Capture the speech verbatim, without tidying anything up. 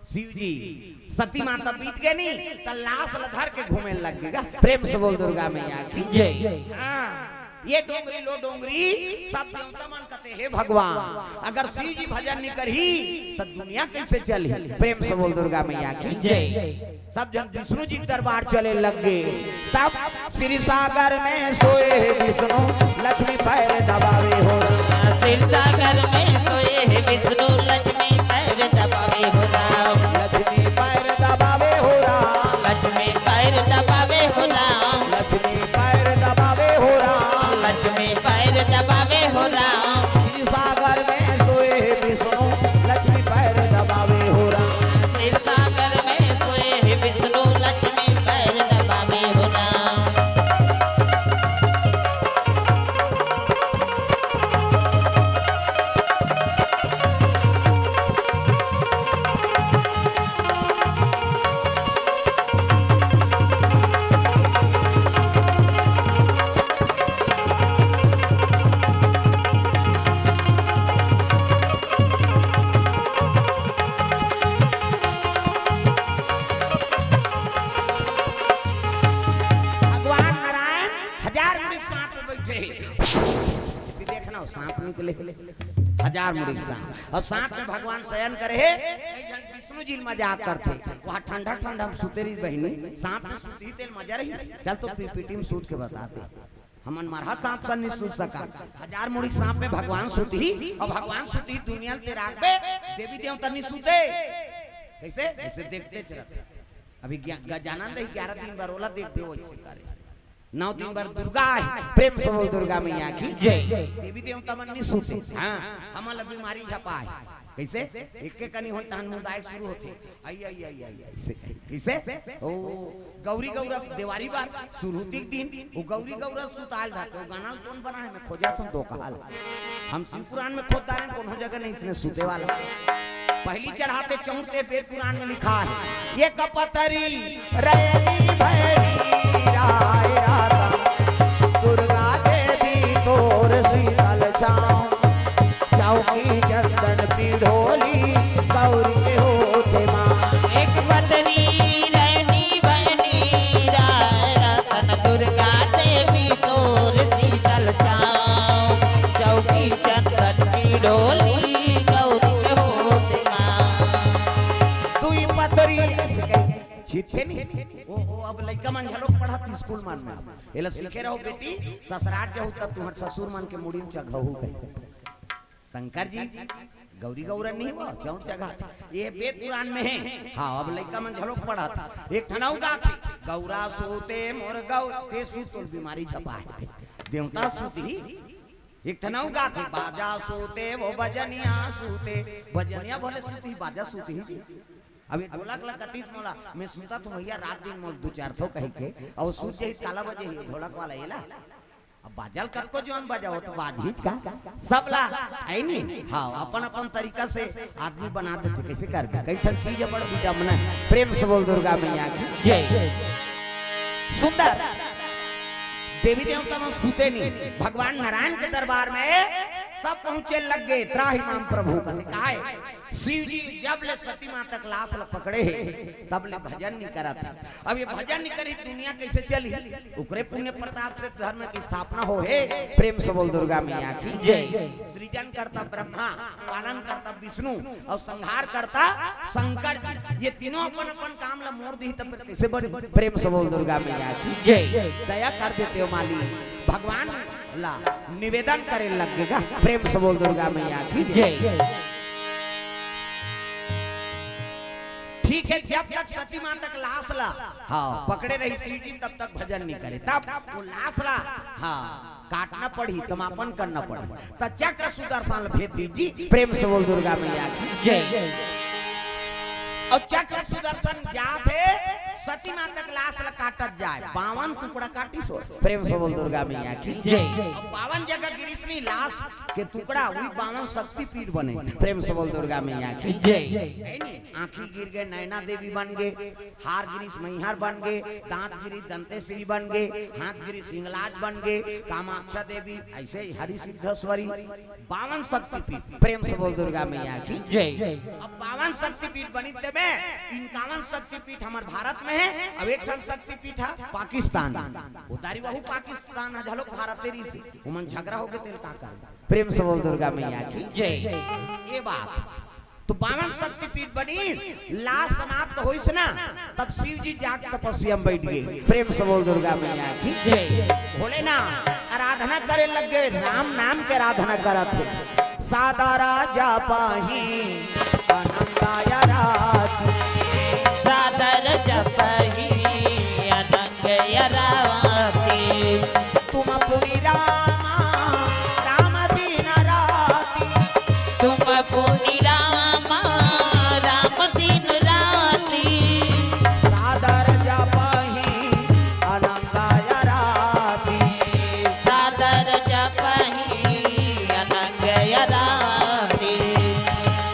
शिव जी, सती माता बीत गे नी, त लाश ल धर के घूमे लग गे गा। प्रेम से बोल दुर्गा मैया की। जय। हाँ, ये डोंगरी लो डोंगरी, सब देवता मन कथे, "हे भगवान, अगर शिव जी भजन नी करही, त दुनिया कैसे चलही?" प्रेम से बोल दुर्गा मैया की। जय। सब झन विष्णु जी के दरबार चले लग गे। तब क्षीर सागर में सोए हे विष्णु, लक्ष्मी पैर दबावे हो राम। क्षीर सागर में सोए हे विष्णु, लक्ष्मी पैर दबावे हो राम। लक्ष्मी पैर दबावे हो राम। लक्ष्मी पैर दबावे हो राम। लक्ष्मी पैर दबावे हो राम। लक्ष्मी पैर दबावे हो राम। क्षीर सागर में सोए हे विष्णु, लक्ष्मी पैर दबावे हो राम। क्षीर सागर में सोए हे विष्णु, लक्ष्मी पैर दबावे हो राम। भगवान नारायण हजार मुड़ी के सांप पे बैठे हे। इतनी देखना हो, सांप निकले, हजार मुड़ी के सांप, अउ सांप में भगवान शयन करे हे। कई झन विष्णु जी ल मजाक करथे, वहाँ ठंडा ठंडा हम सुते रही बहिनी, सांप में सुतही तेल मजा रही। चल तो पीपीटी में सूत के बताते, हमन मरहा सांप सन नहीं सूत सका, हजार मुड़ी के सांप में भगवान सुतही, अउ भगवान सुतही दुनिया ल ते राखबे, देवी देवता नहीं सुते। कैसे? ऐसे देखते चलत। अभी ग्या-, गजानंद ही ग्यारह दिन बर ओला देख दे, वैसे करे। नौ दिन बर दुर्गा हे, प्रेम से बोल दुर्गा मैया की। जय। देवी देवता मन नहीं सुते। हाँ, हमन ला बीमारी झपाए। कैसे? एक के कनी होई तहन मुंदाए शुरू होथे। आई, आई, आई, आई, आई, से, कैसे? ओ, गौरी गौरा देवारी बार, सुरहुती के दिन, वो गौरी गौरा सुताल जाते, वो गाना कौन बना है, मैं खोजा था तो कहाल। हम शिव पुराण में खोद डाले, कोनो जगह नहीं इसने सुते वाला। पहली चढ़ाते चौंकते, वेद पुराण में लिखा है, ये कपतरी रैनी भैरी राय राता, दुर्गा देवी तोर शीतल छाँव। चौकी चंदन पिढोली गौरी के होथे माँ। एक पतरी रैनी बहनी राय रतन दुर्गा देवी तोर शीतल छाँव। चौकी चंदन पिढोली गौरी के होथे माँ। दुई पतरी ऐसे कही, छिथे नहीं। ओ, ओ, अब लइका मन घलोक पढ़त स्कूल मन में। एला सीखे रहो बेटी, ससुराल जाहू तब तुम्हर ससुर मन के मुड़ी में चघहू कही। शंकर जी, गौरी गौरा नहीं हो, चौंक चघा। ये वेद पुराण में है। हाँ, अब लइका मन घलोक पढ़त। एक ठन अउ गाथे, गौरा सूते मोर गौ, ते सूत तोर बीमारी झपाए। देवता सूतही। एक ठन अउ गाथे, बाजा सूते वो बजनिया सूते, बजनिया भले सूतही, बाजा सूतही जी। अभी ढोलक ला कतिस मोला, मैं सुता तो भैया रात दिन मोल दू चार थो कही के, अउ सूत जही काला बजे ही ढोलक वाला एला। अब बाजल कतको जोन बजाओ तो बाजहीच का, सब ला, है नी? हाँ, अपन अपन तरीका से आदमी बना देथे, कैसे करबे? कई ठन चीज बड़ विडम्बना है। प्रेम से बोल दुर्गा मैया की जय। सुंदर। देवी देवता मन सूते नहीं, भगवान नारायण के दरबार में सब पहुंचे लग गए। त्राहि माम प्रभु कथे काय, शिव जी जब ले सती माता के लाश ला पकड़े हे, तब ले भजन नहीं करत हे। अब ये भजन नहीं करी, दुनिया कैसे चली? ओकरे पुण्य प्रताप से धर्म की स्थापना हो हे। प्रेम से बोल दुर्गा मैया की जय। सृजन करता ब्रह्मा, पालन करता विष्णु और संहार करता शंकर जी। ये तीनों अपन अपन काम ला मोर दी, तब फिर कैसे बनी? प्रेम से बोल दुर्गा मैया की जय। दया कर देते हो माली। भगवान ला निवेदन करे लग गे गा। प्रेम से बोल दुर्गा मैया की जय। ठीक है, जब तक सती माता के लाश ला, हाँ, पकड़े रही शिव जी, तब तक भजन नहीं करे। तब वो लाश ला, हाँ, काटना पड़ी, समापन करना पड़ी। त चक्र सुदर्शन भेज दीजिए। प्रेम से बोल दुर्गा मैया की जय। और चक्र सुदर्शन जात हे सती माता के लाश ला काटत जाय, बावन टुकड़ा काटिस हो। प्रेम से बोल दुर्गा मैया की। जय। अब बावन जगह गिरिस नहीं लाश के टुकड़ा, वही बावन शक्तिपीठ बने। प्रेम से बोल दुर्गा मैया की। जय। है नी? आँखी गिर गे, नैना देवी बन गे, हार गिरिस मैहर बन गे, दांत गिरिस दंतेश्वरी बन गे, हाथ गिरिस हिंगलाज बन गे, कामाक्षा देवी, ऐसे ही हरि सिद्धेश्वरी, बावन शक्तिपीठ। प्रेम से बोल दुर्गा मैया की। जय। अब बावन शक्तिपीठ बनी, तबे इनकावन शक्तिपीठ हमर भारत में है, अब एक ठन शक्तिपीठ है पाकिस्तान। उतारी वहू पाकिस्तान है, झलोक भारत तेरी से, उमन झगड़ा हो गे, तेल का कर। प्रेम से बोल दुर्गा मैया की। जय। ये बात तो बावन शक्तिपीठ बनी, लाश समाप्त होइस ना, तब शिव जी जाग तपस्या में बैठ गए। प्रेम से बोल दुर्गा मैया की। जय। भोलेनाथ आराधना करे लग गए, राम नाम के आराधना करत हे। सादा राजा पाही